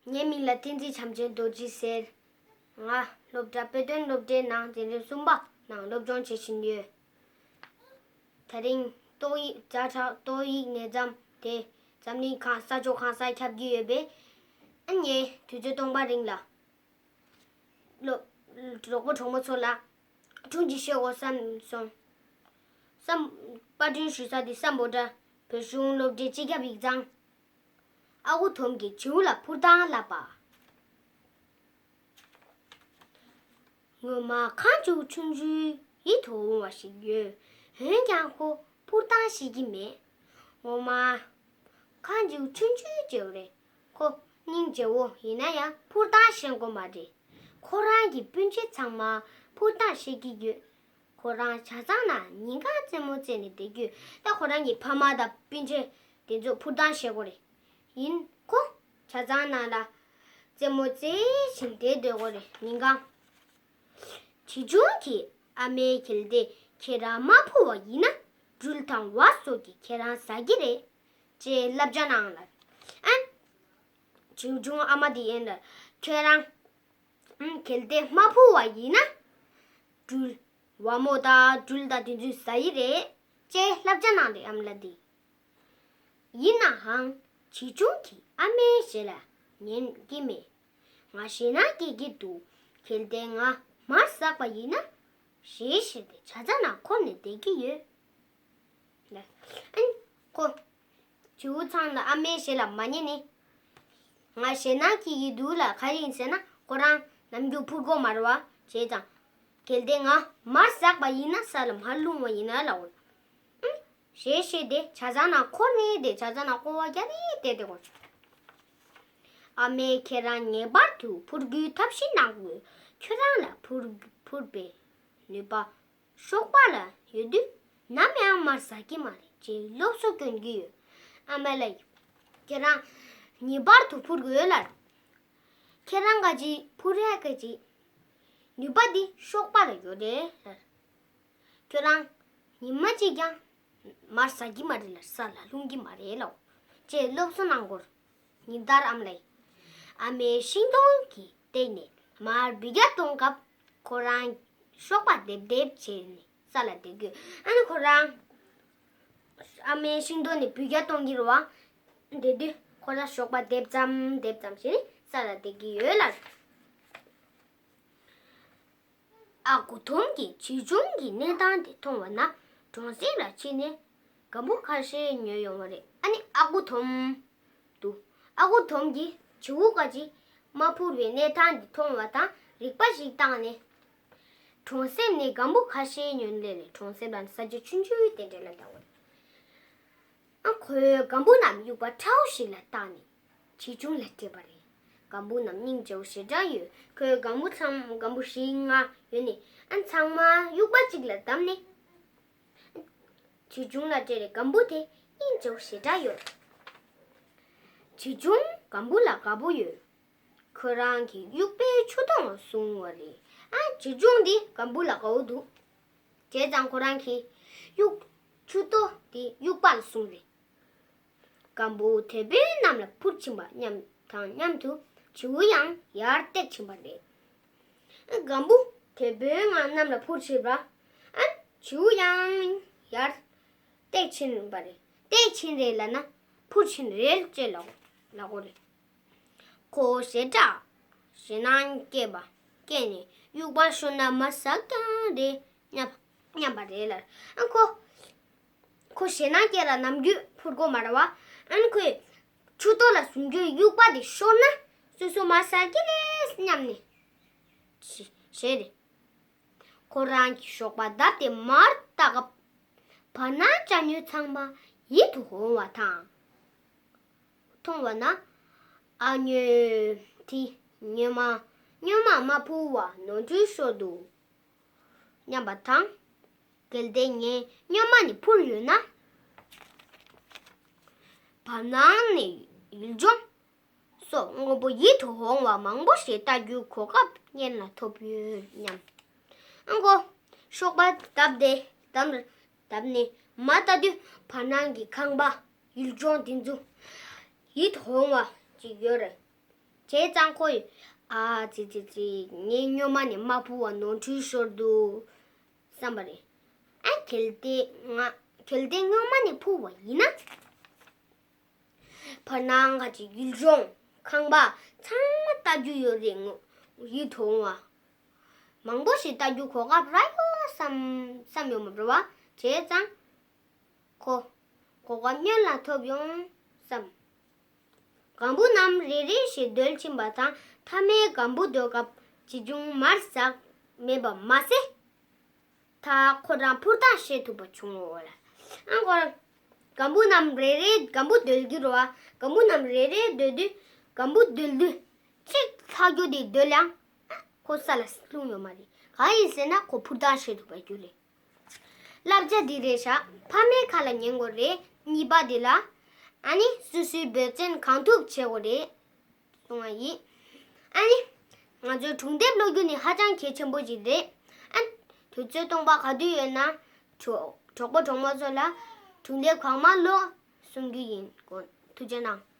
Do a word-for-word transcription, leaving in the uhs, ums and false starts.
ངའི་མིང་ལ་བསྟན་འཛིན་བྱམས་ཆེན་རྡོ་རྗེ་ཟེར། ང་སློབ་གྲྭ་དཔེ་སྟོན་སློབ་གྲྭའི་ནང་འཛིན་རིམ་གསུམ་པ་ནང་སློབ་སྦྱོང་བྱེད་བཞིན་ཡོད། དེ་རིང་ཏོག་དབྱིབས་ཛ་དྲག་ཏོག་དབྱིབས་ནད་མཚམས་དེ་འཛམ་གླིང་གང་ས་ཕྱོགས་གང་སར་ཁྱབ་ཀྱི་ཡོད་པས། ཨ་ནི་དུས་ཚོད་སྟོང་པ་རིང་ལ། སློབ་གྲོགས་པོ་གྲོགས་མོ་ཚོ་ལ་སྒྲུང་ཅིག་བཤད་དགོས་བསམ་སོང་། བསམ། པར་སྐྲུན་ཞུ་ས་དེ་སམ་བྷོ་ཊ་བོད་གཞུང་སློབ་གྲྭའི་སྤྱི་ཁྱབ་ཡིག་ཚང་། ཨ་ཁུ་དོམ་གྱི་བྱིའུ་ལ་འཕུར་སྟངས་བསླབ་པ། ངོ་མ་གངས་ཆུ་ཆུང་ཆུང་ཡིད་དུ་འོང་བ་ཞིག་ཡོད། འོན་ཀྱང་ཁོ་འཕུར་སྟངས་ཤེས་ཀྱི་མེད། ངོ་མ་གངས་ཆུ་ཆུང་ཆུང་ཅིག་རེད། ཁོ་སྙིང་རྗེ་བོ་ཡིན་ན་ཡང་འཕུར་སྟངས་ཤེས་ཀྱི་མ་རེད། ཁོ་རང་གི་སྤུན་མཆེད་ཚང་མ་འཕུར་སྟངས་ཤེས་ཀྱི་ཡོད། ཁོ་རང་ཆ་ཚང་ན་ཉིན་གང་རྩེད་མོ་རྩེ་ནས་བསྡད་ཀྱི་ཡོད། ད་ཁོ་རང་གི་ཕ་མ་དང་སྤུན་མཆེད་དེ་ཚོ་འཕུར་སྟངས་ཤེས་ཀྱི་རེད། ཡིན་ཁོ་ཆ་ཚང་ན་ལ་རྩེད་མོ་རྩེ་བཞིན་བསྡད་སྡོད་ཀྱི་རེད་ཉིན་གང་། བྱིའུ་ཆུང་གིས་ཨ་མའི་གལ་ཏེ་ཁྱེད་རང་མ་འཕུར་བ་ཡིན་ན་སྦྲུལ་དང་ཝ་སོགས་ཀྱིས་ཁྱེད་རང་ཟ་གི་རེད། ཅེས་བསླབ་བྱ་གནང་ལ། ཨན། བྱིའུ་ཆུང་ཨ་མ་དེ་ཡིན་ལ། ཁྱེད་རང་། ཨང་། གལ་ཏེ་མ་འཕུར་བ་ཡིན་ན། སྦྲུལ། ཝ་མོ་དང་སྦྲུལ་དང་དེ་ཚོས་ཟ་ཡི་རེད། ཅེས་བསླབ་བྱ་གནང་རེད་ཨ་མ་ལ་དེ། ཡིན་ནའང་། བྱིའུ་ཆུང་གིས་ཨ་མའི་ཞལ་ལ་ཉན་གྱི་མེད། ང་ཞེད་སྣང་སྐྱེ་གི་འདུག་གལ་ཏེ་ང་མར་ཟགས་པ་ཡིན་ན། ཞེས་བཤད་དེ་ཇ་ཚ་ནང་འཁོར་ནས་བསྡད་ཀྱི་ཡོད། ལ། ཨན། ཁོ། བྱིའུ་ཚང་ལ་ཨ་མའི་ཞལ་ལ་མ་ཉན་ནས། ང་ཞེད་སྣང་སྐྱེ་གི་འདུག་ལ་ག་རེ་ཡིན་ཟེར་ན་ཁོ་རང་ནམ་རྒྱུན་འཕུར་གོ་མ་རེད་བ་བྱས་ཙང་། གལ་ཏེ་ང་མར་ཟགས་པ་ཡིན་ན་ས་ལ་མར་ལྷུང་བ་ཡིན་ན་ལའོ། ཨུམ། ཞེས་བཤད་དེ་ཇ་ཚ་ནང་འཁོར་ནས་བསྡད་ཇ་ཚ་ནང་སྐོར་བ་རྒྱག་རེས་བསྡད་དེ་གོ། ཨ་མས་ཁྱེད་རང་ངེས་པར་དུ་འཕུར་རྒྱུའི་ཐབས་ཤེས་གནང་དགོས། ཁྱོད་རང་ལ་འཕུར་འཕུར་པའི་ནུས་པ། གཤོག་པ་ལ་ཡོད་དུས་ནམ་ཡང་མར་ཟག་གི་མ་རེད་ཅེས་སློབ་གསོ་སྐྱོན་གྱི་ཡོད། ཨ་མ་ལགས། ཁྱེད་རང་ངེས་པར་དུ་འཕུར་དགོས་ལ། ཁྱེད་རང་ག་ཅིག་འཕུར་ཡག་ག་ཅིག་ནུས་པ་འདི་གཤོག་པ་ལ་ཡོད་རེད། ཁྱོད་རང་ཉི་མ་གཅིག་ཀྱང་མར་ཟག་གི་མ་རེད་ལ་ས་ལ་ལྷུང་གི་མ་རེད་ལོ། ཅེས་སློབ་གསོ་གནང་སྐོར། ཉིན་ལྟར་ཨམ་ལས། ཨ་མའི་ཤིང་སྡོང་གི་སྟེང་ནས་མར་འབུད་རྒྱག་གཏོང་སྐབས་ཁོ་རང་གཤོག་པ་རྡེབ་རྡེབ་བྱས་ནས་ས་ལ་བསྡད་དགོས། ཨ་ནི་ཁོ་རང་ཨ་མའི་ཤིང་སྡོང་ནས་འབུད་རྒྱག་གཏོང་གི་རེད་བ། དེ་དུས་ཁོ་རང་གཤོག་པ་རྡེབ་ཙམ་རྡེབ་ཙམ་བྱས་ནས་ས་ལ་བསྡད་ཀྱི་ཡོད་ལ། ཨ་ཁུ་དོམ་གྱིས་བྱིའུ་ཆུང་གི་གནས་སྟངས་དེ་མཐོང་བ་ན་གྲོང་གསེབ་ལ་ཕྱིན་ནས་སྒམ་པོ་ཁ་ཤས་ཉོས་ཡོང་བ་རེད། ཨ་ནི་ཨ་ཁུ་དོམ་དུ། ཨ་ཁུ་དོམ་གྱིས་བྱིའུ་ཁ་ཅིག་མ་འཕུར་བའི་གནས་སྟངས་དེ་མཐོང་བ་དང་རིག་པ་ཞིག་བཏང་ནས། གྲོང་གསེབ་ནས་སྒམ་པོ་ཁ་ཤས་ཉོས་ལས་ལས་གྲོང་གསེབ་ལ་ས་ཆ་ཆུང་ཆུང་དེ་འདྲ་ལ་བཏང་བ་རེད། ཨ་ཁོས་སྒམ་པོ་རྣམས་དབྱུག་པ་ཕྲ་བོ་ཞིག་ལ་བཏགས་ནས་བྱིའུ་ཆུང་ལ་སྤྲད་པ་རེད། སྒམ་པོ་རྣམས་སྙིང་རྗེ་བོ་ཞེ་དྲག་ཡོད། ཁོས་སྒམ་པོ་ཚང་སྒམ་པོ་བཞི་ལྔ་ཡོད་ནས་ཨ་ཚང་མ་དབྱུག་པ་གཅིག་ལ་བསྡམས་ནས་བྱིའུ་ཆུང་ལ་སྤྲད་རེད། སྒམ་པོ་དེ་སྙིང་རྗེ་བོ་ཞེ་དྲག་ཡོད། བྱིའུ་ཆུང་སྒམ་པོ་ལ་དགའ་པོ་ཡོད། ཁོ་རང་གིས་དབྱུག་པའི་ཆུ་ཐོག་ལ་བཟུང་བ་རེད། ཨ་བྱིའུ་ཆུང་འདི་སྒམ་པོ་ལ་དགའ་པོ་འདུག་བྱས་ཙང་ཁོ་རང་གིས་དབྱུག་ཆུ་ཐོག་དེ་དབྱུག་པ་ལ་བཟུང་རེད། སྒམ་པོ་དེད་དཔོན་རྣམས་ལ་འཕུར་ཕྱིན་པ་མཉམ་དང་མཉམ་དུ་བྱིའུ་ཡང་ཡར་བཏེགས་ཕྱིན་པ་རེད། སྒམ་པོ་དེད་དཔོན་ང་རྣམས་ལ་འཕུར་ཕྱིན་པ། ཨ་བྱིའུ་ཡང་ཡར་བཏེགས་ཕྱིན་པ་རེད། བཏེགས་ཕྱིན་རེད་ལབ་ན་འཕུར་ཕྱིན་རེད་ཅེས་ལབ་ལབ་དགོས་རེད། ཁོ་ཞེ་དྲག་ཞེད་སྣང་སྐྱེས་པ་སྐྱེས་ནས་དབྱུག་པ་ཤོར་ན་མ་ཟག་ཀྱང་རེད་སྙམ་སྙམ་པ་རེད་ལ། ཨ་ཁོ་ཁོ་ཞེད་སྣང་སྐྱེས་ལ་ནམ་རྒྱུན་འཕུར་གོ་མ་རེད་བ། ཨ་ནི་ཁོས་ཆུ་ཐོག་ལ་བཟུང་རྒྱུའི་དབྱུག་པ་དེ་ཤོར་ན་སོ་སོ་མ་ཟག་གི་རེད་སྙམ་ནས་ཞེ་ཞེད་རེད། ཁོ་རང་གི་གཤོག་པ་བརྡབས་ཏེ་མར་བཏགས་སྐབས་བར་སྣང་ཅ་ཉོས་ཚང་མ་ཡིད་དུ་འོང་བ་དང་། མཐོང་བ་ན་ཨ་ཉོས་དེ་སྨྱོན་མ་སྨྱོན་མ་མ་འཕུར་བ་ནོར་འཁྲུལ་ཤོར་འདུག་སྙམ་པ་དང་། གལ་ཏེ་ངས་སྨྱོན་མ་ནས་འཕུར་ཡོད་ན། བར་སྣང་ནས་ཡུལ་ལྗོངས་སོགས་དངོས་པོ་ཡིད་དུ་འོང་བ་མང་པོ་ཞིག་ལྟ་རྒྱུའི་གོ་སྐབས་སྔོན་ལ་ཐོབ་ཡོད་སྙམ། ཨང་ཀོ། གཤོག་པ་བརྡབས་ཏེ་བརྡབས་བརྡབས་ནས་མར་ལྟ་དུས་བར་སྣང་གི་ཁང་པ་ཡུལ་ལྗོངས་དེ་ཚོ་ཡིད་དུ་འོང་བ་ཅིག་ཡོད་རེད། བྱས་ཙང་ཁོ་ཡིས། ཨ་ཙི་ཙི་ཙི། ངས་སྔོན་མ་ནས་མ་ཕུལ་བ་ནོར་འཁྲུལ་ཤོར་འདུག་བསམ་པ་རེད། ཨ་གལ་ཏེ་ང་། གལ་ཏེ་སྔོན་མ་ནས་ཕུལ་བ་ཡིན་ན། བར་སྣང་ག་ཅིག་ཡུལ་ལྗོངས་ཁང་པ་ཚང་མ་ལྟ་རྒྱུ་ཡོད་རེད། ངོ་ཡིད་དུ་འོང་བ། མང་པོ་ཞིག་ལྟ་རྒྱུ་གོ་སྐབས་རག་ཡོད་བསམ་བསམ་ཡོད་མ་རེད་བ། བྱས་ཙང་། ཁོ། གོ་སྐབས་སྔོན་ལ་ཐོབ་ཡོང་བསམ། སྒམ་པོ་རྣམས་རེ་རེ་བཞིན་བརྡོལ་ཕྱིན་པ་དང་མཐའ་མའི་སྒམ་པོ་བརྡོལ་སྐབས་ཇི་བྱུང་མར་ཟག་མེད་པ་མ་ཟད། ད་ཁོ་རང་འཕུར་སྟངས་ཤེས་ཐུབ་པ་བྱུང་བ་ལ། ཨང་ཁོ་རང་། སྒམ་པོ་རྣམས་རེ་རེ་སྒམ་པོ་བརྡོལ་གྱི་རེད་བ། སྒམ་པོ་རྣམས་རེ་རེ་བརྡོལ་དུས་སྒམ་པོ་བརྡོལ་དུས་གཅིག་ལྷག་རྒྱུ་དེ་བརྡོལ་ཡང་ཁོ་ས་ལ་ལྷུང་ཡོད་མ་རེད། གང་ཡིན་ཟེར་ན་ཁོ་འཕུར་སྟངས་ཤེས་ཐུབ་པ་རྒྱུ་རེད། བསླབ་བྱ་འདི་རེད་ཤག་ཕ་མའི་ཁ་ལ་ཉན་དགོས་རེད། གཉིས་པ་འདི་ལ། ཨ་ནི་སོ་སོའི་འབད་བརྩོན་གང་ཐུབ་བྱེད་དགོས་རེད། གསུང་བ་ཡིན། ཨ་ནི། ང་ཚོའི་སྒྲུང་དེབ་ཀློག་རྒྱུ་ནི་ཧ་ཅང་གལ་ཆེན་པོ་ཞིག་རེད། ཨ། དུས་ཚོད་སྟོང་པ་ག་དུས་ཡོད་ན། གྲོགས་གྲོགས་པོ་གྲོགས་མོ་ཚོ་ལ། སྒྲུང་དེབ་གང་མང་ཀློག་གསུང་རྒྱུ་ཡིན། ཐུགས་རྗེ་གནང་།